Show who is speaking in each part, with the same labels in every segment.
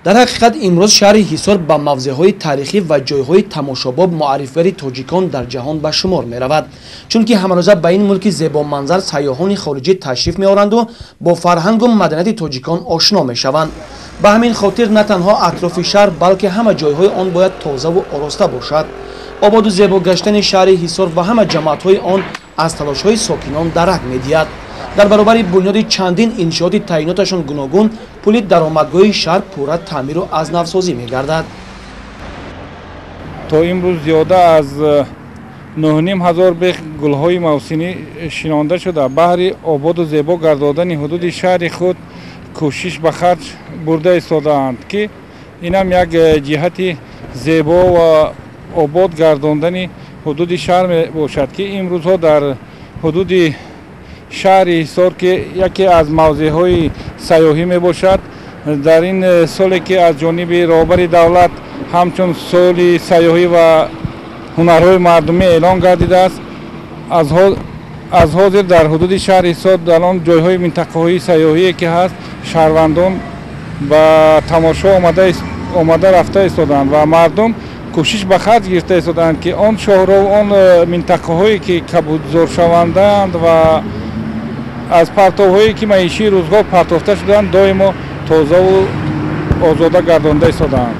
Speaker 1: Дар ҳақиқат имрӯз шаҳри Ҳисор ба мавзеъҳои таърихӣ ва ҷойҳои тамошобоб муаррифгари тоҷикон дар ҷаҳон ба шумор меравад, чунки ҳамарӯза ба ин мулки зебоманзар сайёҳони хориҷӣ ташриф меоранду бо фарҳангу маданияти тоҷикон ошно мешаванд. Ба ҳамин хотир на танҳо атрофи шаҳр, балки ҳама ҷойҳои он бояд тозаву ороста бошад. Ободу зебо гаштани шаҳри Ҳисор ва ҳама ҷамоатҳои он аз талошҳои сокинон дарак медиҳад. Дар баробари бунёди чандин иншооти таъиноташон гуногун, пули даромадгоҳи шаҳр пурра таъмиру аз навсозӣ мегардад.
Speaker 2: То имрӯз зиёда аз 9500 бех гулҳои мавсимӣ шинонда шуда, баҳри ободу зебо гардодани ҳудуди шаҳри худ кӯшиш ба харҷ бурда истодаанд, ки инам як ҷиҳати зебо ва обод гардондани ҳудуди шаҳр мебошад, ки имрӯзҳо дар ҳудуди шаҳри Ҳисор, ки яке аз мавзеъҳои сайёҳӣ мебошад, дар ин соле ки аз ҷониби роҳбари давлат ҳамчун соли сайёҳӣ ва ҳунарҳои мардумӣ эълон гардидааст, аз ҳозир дар ҳудуди шаҳри Ҳисор дар он ҷойҳои минтақаҳои сайёҳие ки ҳаст, шаҳрвандон ба тамошо омада рафта истодаанд ва мардум кӯшиш ба харҷ гирифта истодаанд, ки он шоҳроҳ, он минтақаҳое ки кабудзоршавандаанд ва аз партовҳое ки маишии рӯзгор партофта шудаанд, доимо тозаву озода гардонда истодаанд.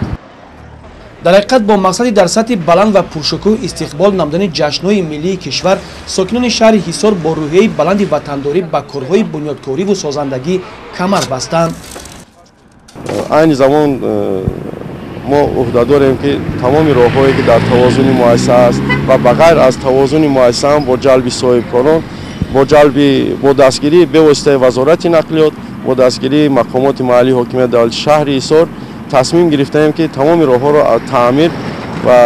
Speaker 1: Дар ҳақиқат бо мақсади дар сатҳи баланд ва пуршукӯҳ истиқбол намудани ҷашнҳои миллии кишвар, сокинони шаҳри Ҳисор бо рӯҳияи баланди ватандорӣ ба корҳои бунёдкориву созандагӣ камар бастанд.
Speaker 3: Айни замон мо ӯҳда дорем, ки тамоми роҳҳое ки дар тавозуни муассиса аст ва ба ғайр аз тавозуни муассиса ҳам бо ҷалби соҳибкорон, бо ҷалби, бо дастгирии бевоситаи Вазорати нақлиёт, бо дастгирии мақомоти маҳаллии ҳокимияти давлати шаҳри Ҳисор тасмим гирифтаем, ки тамоми роҳҳоро таъмир ва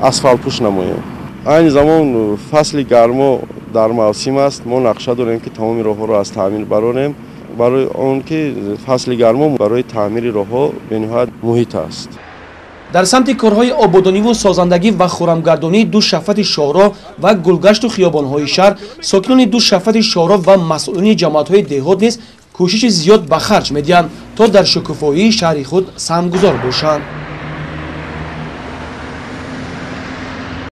Speaker 3: асфалтпӯш намоем. Айни замон фасли гармо дар мавсим аст. Мо нақша дорем, ки тамоми роҳҳоро аз таъмир барорем, барои он ки фасли гармо барои таъмири роҳҳо бениҳоят муҳит аст.
Speaker 1: Дар самти корҳои ободониву созандагӣ ва хурамгардонии ду шафати шоҳроҳ ва гулгашту хиёбонҳои шаҳр, сокинони ду шафати шоҳроҳ ва масъулини ҷамоатҳои деҳот низ кӯшиши зиёд ба харҷ медиҳанд, то дар шукуфоии шаҳри худ саҳмгузор бошанд.